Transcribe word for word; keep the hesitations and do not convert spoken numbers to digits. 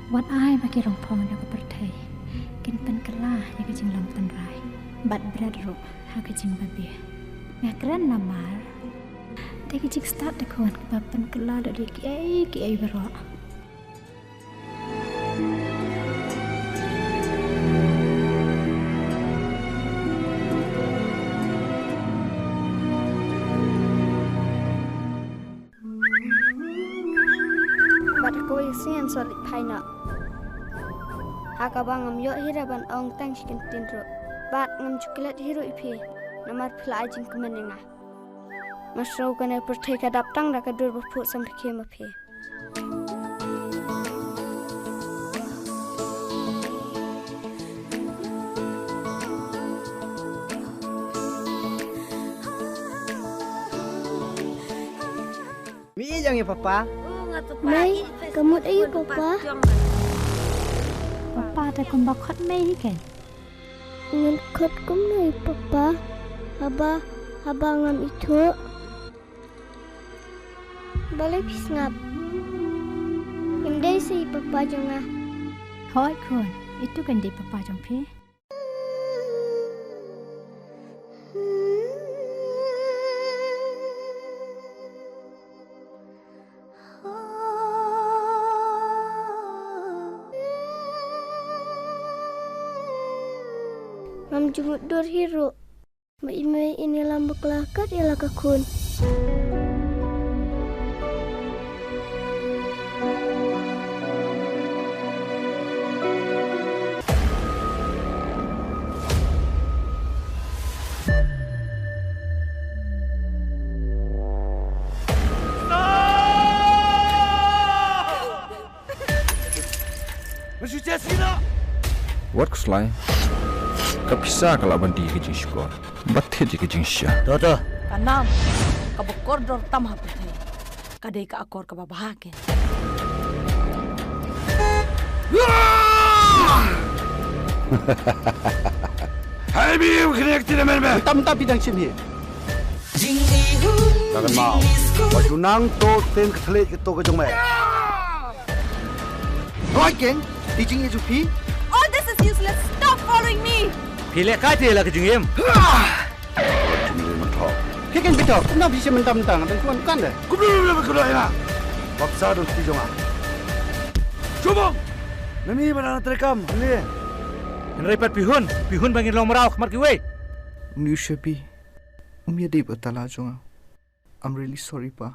Wat ai ba ki rong phong jong ka pyrthei kin pynkylla ïa ka jinglong tynrai bad bret ruh ha ka jingbabe. Nga kren namar te ka jingstad te khun kaba pynkylla da dei kiei kiei baroh. Bad ha kawei ka sngi ngan sa leit phai noh. Ha kaba ngam ïoh hi ruh ban ong tang shi kyntien ruh. Bad ngam ju klet hi ruh ïa phi namar phi la ai jingkmen ïa nga. Nga sngew kane ka pyrthei ka dap tang da ka dur ba phuh samrkhie ma phi. Mi ïa jong i papa. Mei, ka mut aïu papa? Papa te kumba khot mei hi ken. Ngan khot kumno ïa papa? Haba, haba ngam ithuh. Balei phi sngap? Ngim dei sa i papa jong nga. Hooid khun, itu kan dei papa jong phi. Ngam ju mutdur hi ruh. Ma i mei in ïalam bakla kat ïa la ka khun. Wat khuslai. Ka pisa ka lah ban die ka jingshukor. Bad thied ïa ka jingshisha. To, to. Ka nam kaba kordor tam ha pyrthei ka dei ka akor kaba bha ken. Hai bi, u khniak ti na men me. Tam tam bidang shim hi. Ka kynmaw ba ju nang to ten ka thylliej ka to ka jong me. Hooid ken, i jingïeit jong phi. All this is useless. Stop following me. Phi leh kai te la ka jingim. Jingim ma thok. Phi ken phi thok, kumno phi shim mynta mynta, ngan tang kuan kan de. Kumno kumno kumno ïa. Baksa don ti jong nga. Chubong. Nami ba nang treikam, ni. Hynrei pat phi hun, phi hun ba ngin long mraw khmat kiwei. Ni shepi. Um ïa dei ba tala jong nga. I'm really sorry, Pa.